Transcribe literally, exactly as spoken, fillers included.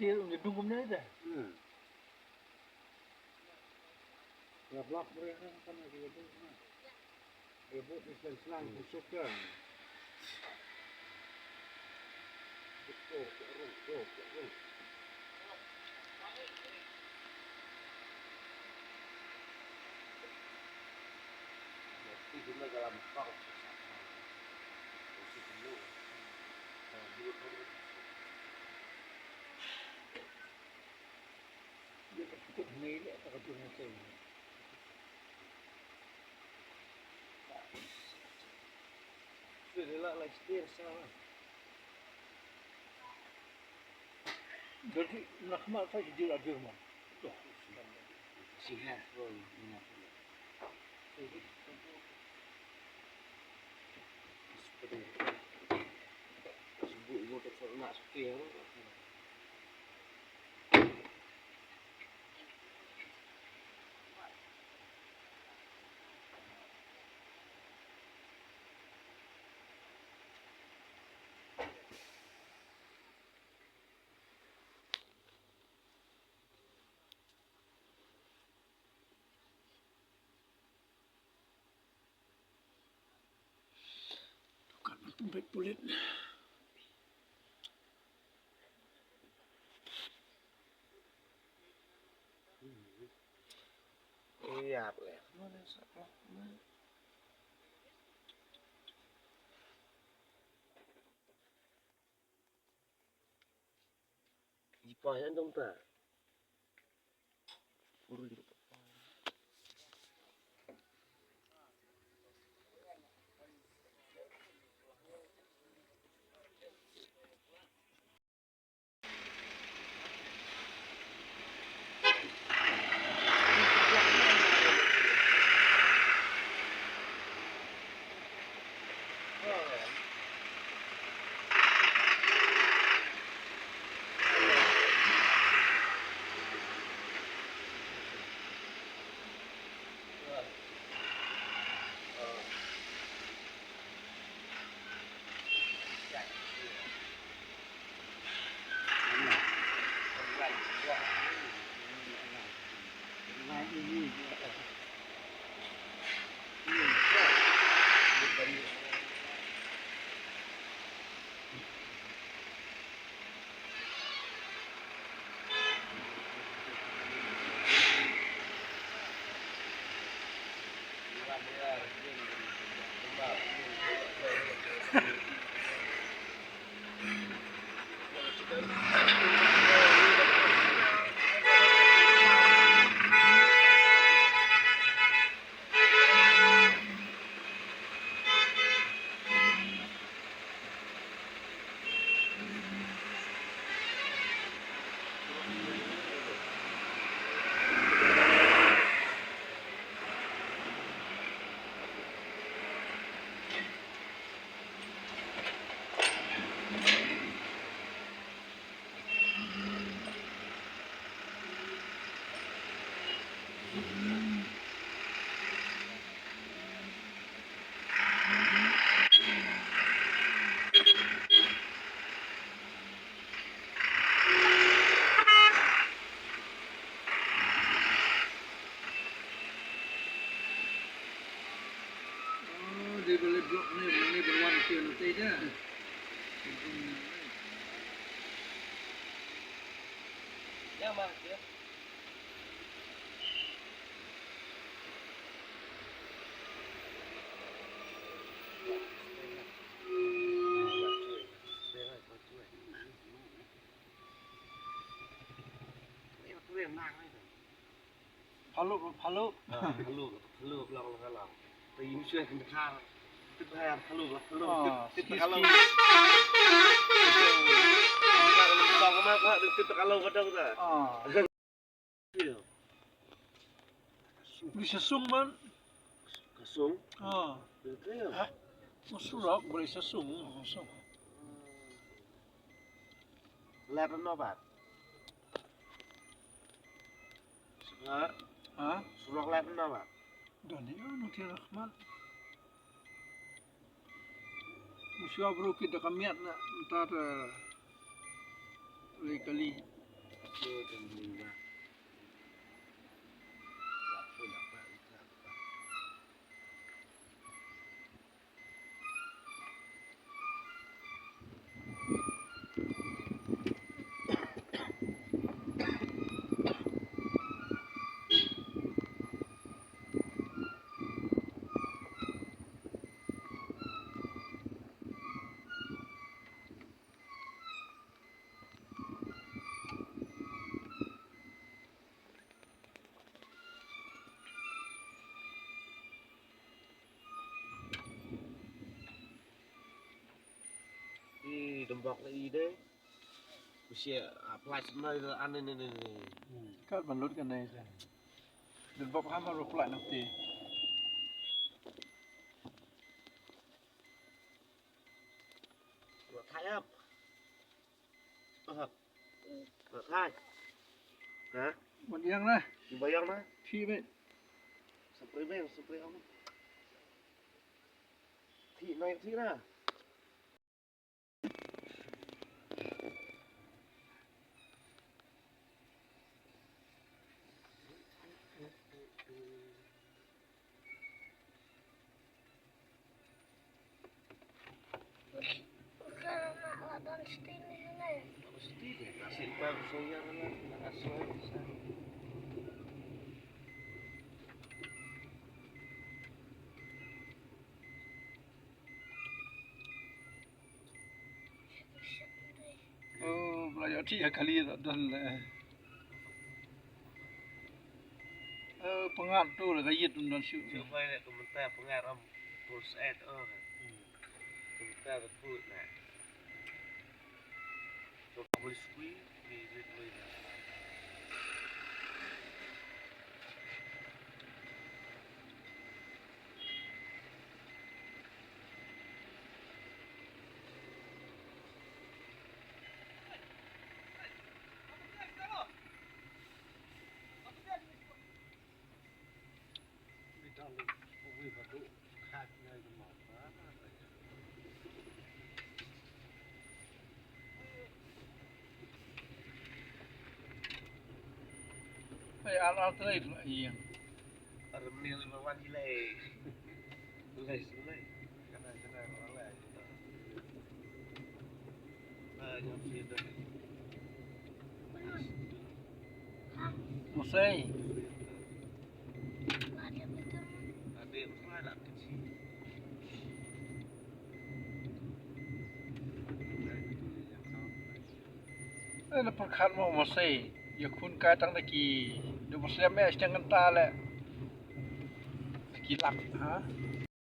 Tir uni dung kumne de. Hmm. Nga blak breh kan kan lagi dung na. Dia buat di slang slang busuk kan. Betul, betul, betul. Jadi, nak mak tak jujur adur, Mak. Sihat, boy. Tukat na pynbeit pulit. Iyap leh. Ipah yan dong ta. Oh, dia boleh blok ni, ni berwarna tu nanti dah. Ya, Mak, ya. Phaluh, phaluh. Ah, phaluh, phaluh, phaluh, phaluh. Te ym shuwa kan khar. Te khar, phaluh, phaluh. Ah, te, te, phaluh. Tong ma ka, te, te phaluh ka dong ta. Ah. Bri sa sung man. Ka sung? Ah. Bri ka ya? Ah. Masuk lah, bri sa sung, sung. Lat no bat. Ha? Ha? Surok lat no bat. Don ni no tira man. Musuh bro kita kamiat na ntar, eh, kali kali. I dembok la i de. Usia, ah, plastik na i de ane ne ne ne. Hmm. Kat ban lut kan ne. Dembok hama ro plastik nanti. Ro thayap. Aha. Ro thay. Ha? Wan yang na. Ki bayang na. Thi be. Sampai be, sampai ang. Thi na, thi na. Oh, ba la ïoh thik ha kali ruh don le. Eh, pyngat tu la ka ïit don shu. Shu bai le kumta pyngat ram pul set oh. Kumta ka pul na. Ai, al, al, trei tu ïa. Ar mil lima wan ilai. Ilai, ilai. Kana kana ilai. Mosei. Eh, na pyrkhat mo Mosei. Ïa khun kai tang da ki. Da Mosei me sdang kanta le. Ki lak, ha?